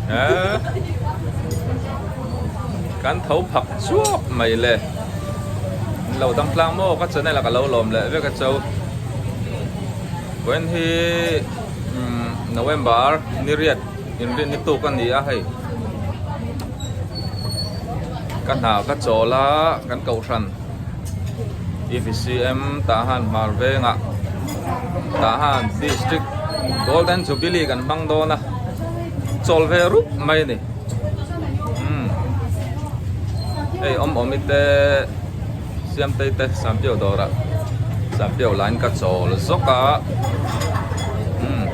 Eh kan tho phak chuap mai le in lo dang tlang maw ka channel ah ka lo lawm leh vek a cho vawiin hi umm November ni riat inrin ni tuk a ni a hei ka hna ka chawl a kan kohhran. EVCM Tahan hmar vengah Tahan District Golden Jubilee kan hmang dawn a chawl ve rup mai a ni umm hei awm awm i te Siamtei te Sampiau dawrah Sampiau line ka chawl zawk a umm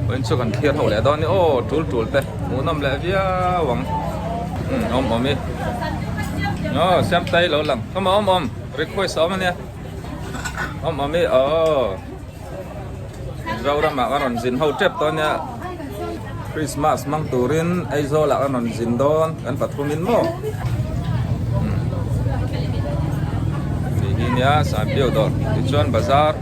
vawiin chu kan thlir ho leh dawn a ni aw tul tul te hmuhnawm leh viau ang umm awm awm i. Aw Siamtai lo lang come on awm request a awm ania awm awm i aw Mizoram ah ka rawn zin ho tep tawh ania Christmas hmang turin Aizawl ah ka rawn zin dawn kan pathum in maw tih hi nia Sanpiau dawr tichuan bazar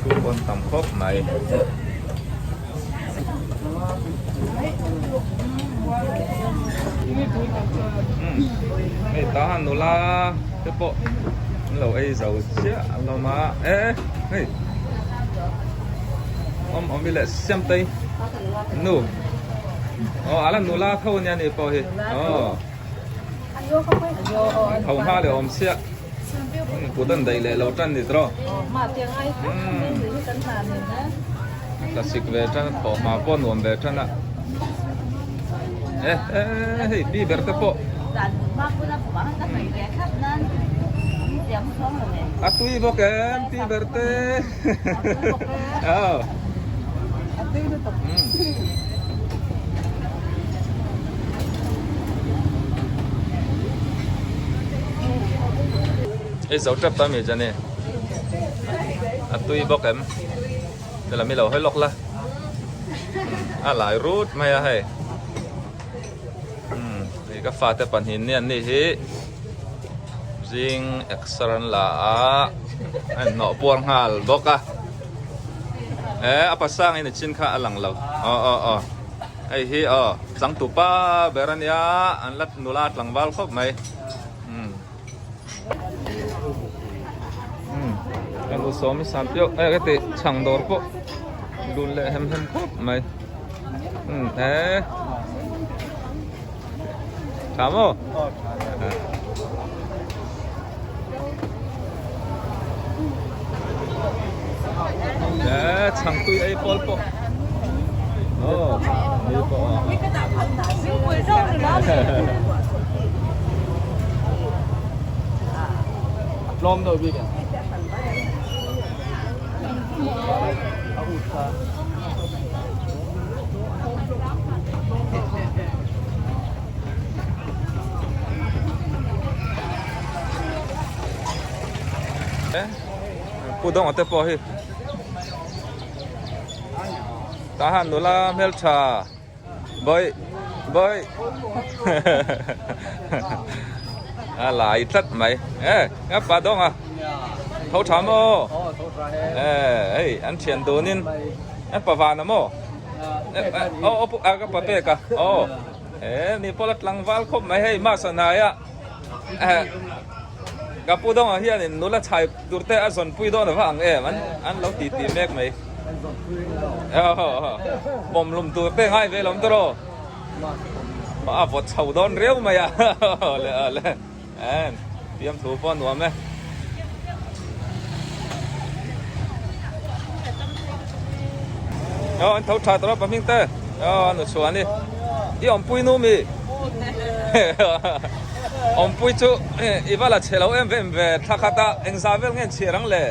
thu pawn tam khawp mai. Hei ta han nula te pawh an lo ei zo chiah a lawm a e hei awm awm i leh siam tei nu aw ala nula tho ania ni pawh hi aw tho hma leh awm chiah. Kut an daih leh lo tan ni tawh. A tlasik ve tan a thawh hma pawh a nuam ve tan a. E e hei pi ber te pawh. A tui bawk em pi ber te. Aw. Ei zo tep ta mi Jenny a tui bawk em chula mi lo hawi lawk la a lai rut mai a hei umm hei ka fate pahnih ni an nih hi zing exer an la a a inhnawh puar nghal bawk a e a pasang in a chin kha a lang lo aw aw aw hei hi aw changtupa ber a nia an la nula tlangval khawp mai umm umm kan u sawm i sam piau e ka ti chhang dawr pawh lun leh hem hem khawp mai umm e tha maw e chhang tui ei pawl pawh aw ni pawh Tlawm deuh bik em? A ut kha. Pu Dawng te pawh hi tah han nula hmeltha Bawih bawih a lai tlat mai e a pa dawng a tho tha maw e hei an thian dunin a pa van a maw aw aw a ka pa pek a aw e ni pawh la tlangval khawp mai hei mas a hnai a ka pu dawngah hianin nula chhai tur te a zawnpui dawn ava ang em an an lo ti ti mek mai pawm lum tur te ngai ve lawm tawh a vawt chho dawn riau mai a le le en fiam thu pawh a nuam e aw an tho tha tawh a pahming te aw a nu chhuah a ni i awmpui nu mi Awmpui chu i va la chhe lo em em ve thla khat a engzah vel nge an chhiar ang le?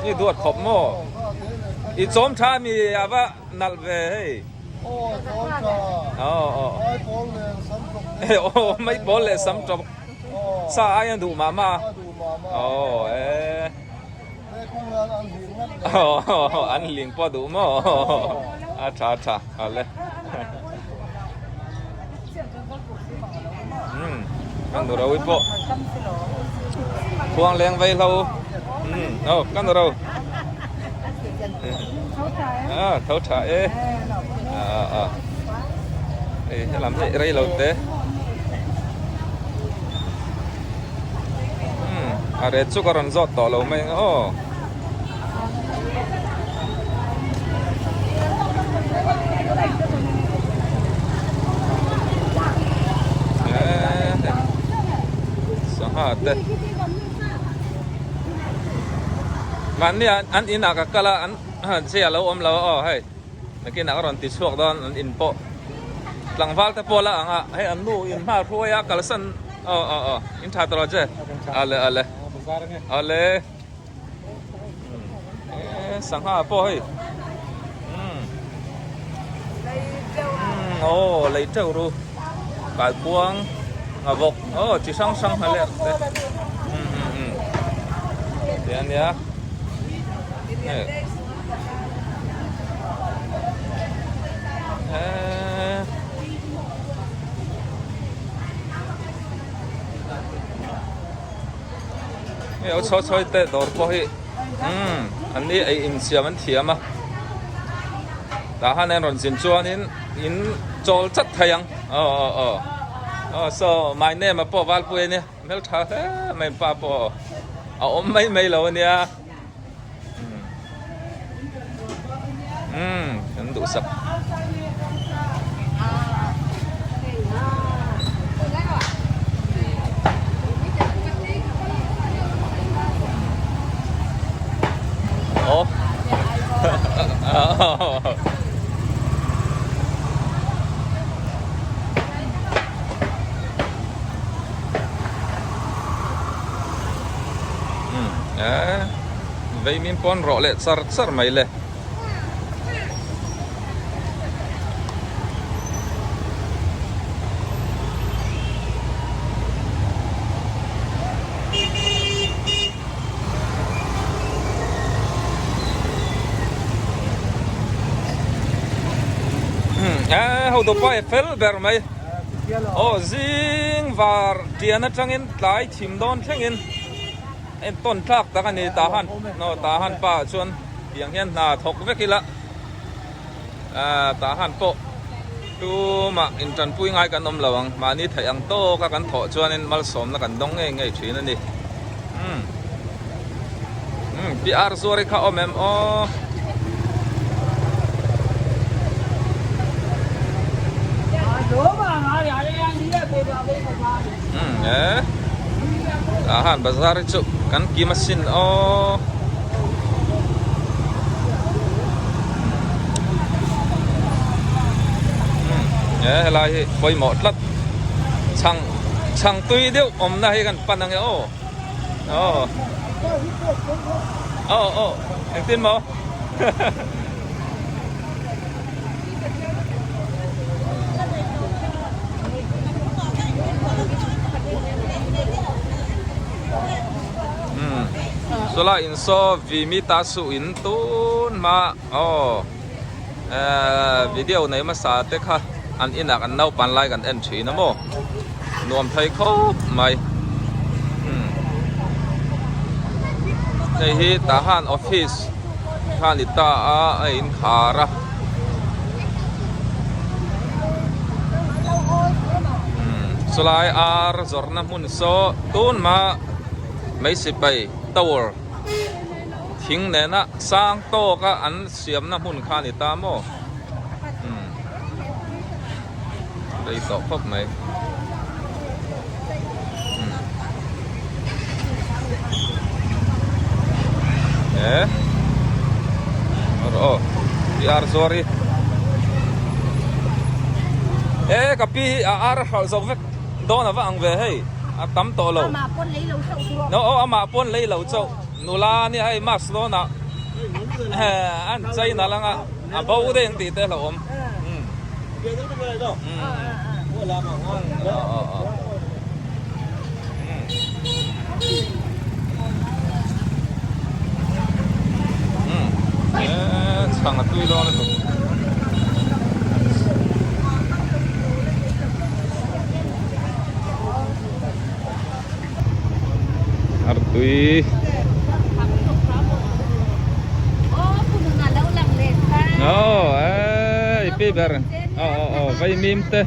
I duat khawp maw? I chawm tha mi a va nalh ve hei. Aw mai pawl leh sam tawp sa ai a duh mah mah a. Aw e. An hling pawh duh maw? A tha a tha ale. Umm kan nu Rawi pawh. Khuang leng vei hlo. Umm aw kan ro. Ah tho tha e. Ah ah. Ei helam hi rei lo te. Umm a ret chu ka rawn zawt tawh lo mai ang aw. Sangha te mahni an inah ka kal a an zia lo awm lo a aw hei nakinah ka rawn ti chhuak dawn an in pawh tlangval te pawh la ang a hei an nu in hma hruai a kalsan aw aw aw in tha tawh che ale ale ale. Sangha pawh hei aw lei teuh ru kaikuang a vawk aw chi hrang hrang hna leh te ti a nia eee. Hei aw chhaw chhawi te dawr pawh hi umm an ni ei insiam an thiam a tah hian an rawn zin chuanin in chawl chat thei ang aw aw aw aw saw my name a pawh Valpui a nia hmeltha hle mai pa pawh a awm mai mai lo a nia umm kan duhsak. Aw Eee vei min pawn rawh leh char char mai le. Eee ho dupa e fel ber mai. Aw zing var tian atangin tlai thim dawn thlengin en tawn tlak tak a ni tah han aw tah han pa ah chuan tiang hian hna thawk vek ila ah tah han pawh tumah intanpui ngai kan awm lo ang mahni theih ang tawk a kan thawh chuanin malsawmna kan dawng ngei ngei thin a ni umm umm pi ar zuar hi kha awm em aw. Umm e tah han bazar hi chu kan kim asin aw. Umm e helai hi pawimawh tlat chhang chhang tui deuh awmna hi kan pan ange aw aw aw aw engtin maw. Sawlai in saw vi mi ta suh in tun hma aw video nei hmasa te kha an inah kan naupan lai kan en thin a maw nuam thei khawp mai hei hi Tahan office kha a ni ta a a inkhar a chulai ar zawrhna hmun saw tun hma mai sipai tower thing nena sang tawka an siamna hmun kha a ni ta maw rei tawh khawp mai. Eh aw ar zuar hi eh ka pi hi a ar a hralh zo vek dawn a va ang ve hei a tam tawh lo no aw amah pawn lei lo chauh nula nia hei mask dawnah an chei nalh anga a bo daih ang tih te a hlauhawm. Chhang a tui dawn lutuk. Artui. Oh, ei pi ber. Oh oh oh, vai mim te.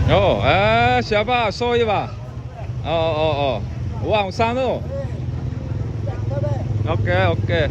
Oh, eh, 小爸说一把。哦哦哦，往上哦。Ok ok.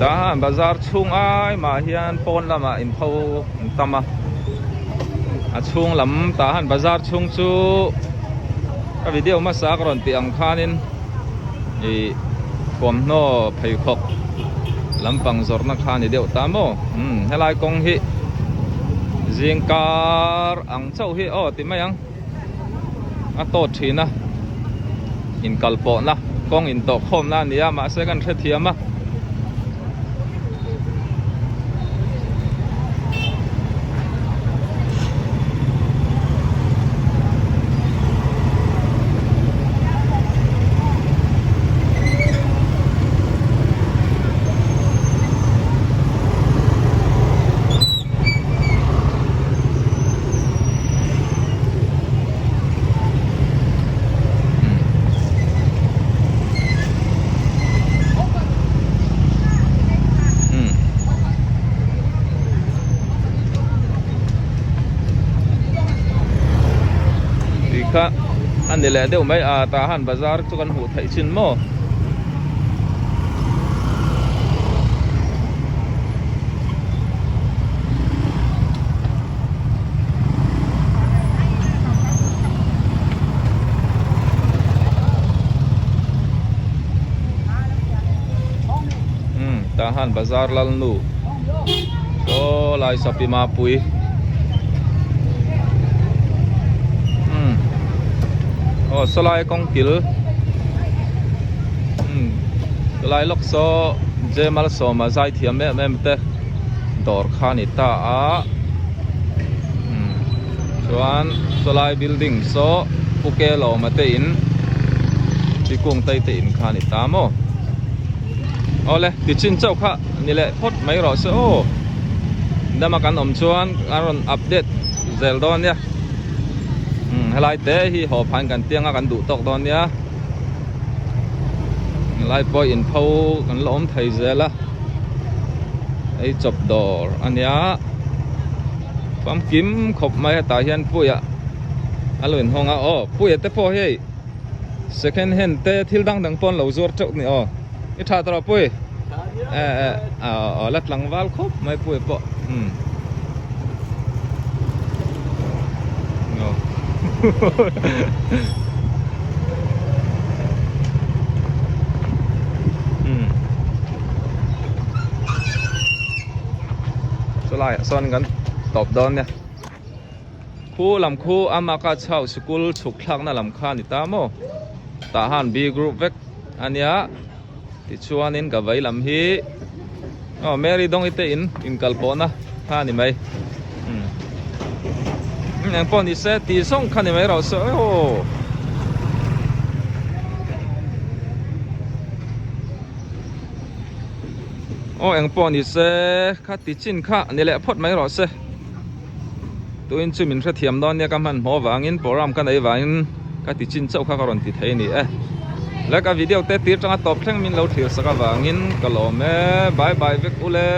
Tah bazar chhung ai mah hian pawn lamah inpho an tam a a chhung lam tah han bazar chhung chu ka video hmasa ka rawn tih ang khanin ih thuamhnaw pheikhawk lampang zawrhna kha a ni deuh ta maw umm helai kawng hi zingkar ang chauh hi aw ti mai ang a tawt thin a inkal pawhna kawng intawh khawmna a ni a mahse kan hrethiam a. Tui kha a ni leh deuh mai a tah han bazar chu kan hmuh theih chin maw. Tah han bazar lal nu saw lai sapi mapui umm aw sawlai kawng kil umm sawlai lawk saw Jemal sawma zai thiam em em te dawr kha a ni ta a umm chuan sawlai building saw Pu Kelawma te in Tikung tai te in kha a ni ta maw awle tichin chauh kha ni leh phawt mai rawh se aw dama kan awm chuan a rawn update zel dawn nia umm helai te hi haw phan kan tiang a kan duh tawk dawn nia. Helai pawh inpho kan la awm thei zel a ei chawp dawr a nia famkim khawp mai hetah hian puia a lo inhawng a aw puia te pawh hei second hand te thil dang dang pawh an lo zuar teuh ni aw i tha tawh pui eh eh aw la tlangval khawp mai puia pawh umm. Chulaiah sawn kan tawp dawn nia khu lam khu amaka chho sikul chhuk thlakna lam kha a ni ta maw tah han B group vek a nia tichuanin ka vei lam hi aw Mary Dawngi te in inkal pawhna kha a ni mai umm eng pawh ni se tih zawng kha ni mai rawh se aw. Aw eng pawh ni se kha ti chin kha ni leh phawt mai rawh se tuin chu min hrethiam dawn nia ka hmanhmawh vangin program ka nei vangin ka ti chin chauh kha ka rawn ti thei a ni e like a video te tir tanga tawp thleng min lo thlir sak avangin ka lawm e bye bye vek ule.